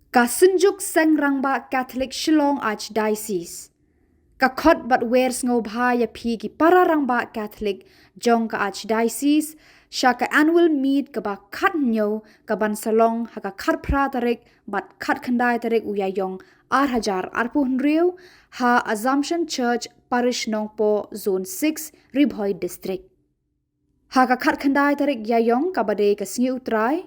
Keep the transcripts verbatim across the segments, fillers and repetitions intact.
Ka Synjuk Seng Rangbah Katholik Shillong Archdiocese. Ka khot bad wer sngewbha ïa phi ki para rangbah Katholik jong ka Archdiocese sha ka annual meet kaba khathynñiew kaban sa long ha ka khatphra tarik bad khatkhyndai tarik u Ïaïong ar hajar arphew hynriew ha Assumption Church, Parish Nongpoh, Zone six, Ri Bhoi District. Ha ka khatkhyndai tarik Ïaïong kaba dei ka Sngi U Trai,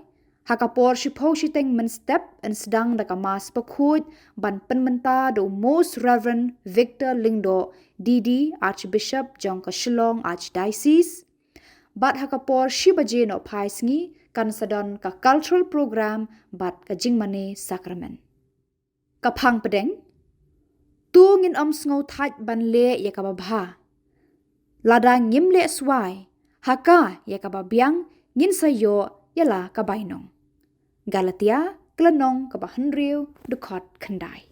ha ka por shiphew shiteng mynstep yn sdang da ka Mass bakhuid ban pynmynta da u Most Reverend Victor Lyngdoh, D D, Archbishop jong ka Shillong Archdiocese. Bad ha ka por shi baje nohphai sngi kan sa don ka cultural program bad ka jingmane sakramen. Ka phang pdeng. To ngin ym sngewthait ban leh ïa kaba bha. Lada ngim leh swai, ha ka ïa kaba biang ngin sa ïoh ïa la ka bainong. Galatia, ka lynnong kaba hynriew, dkhot khyndai.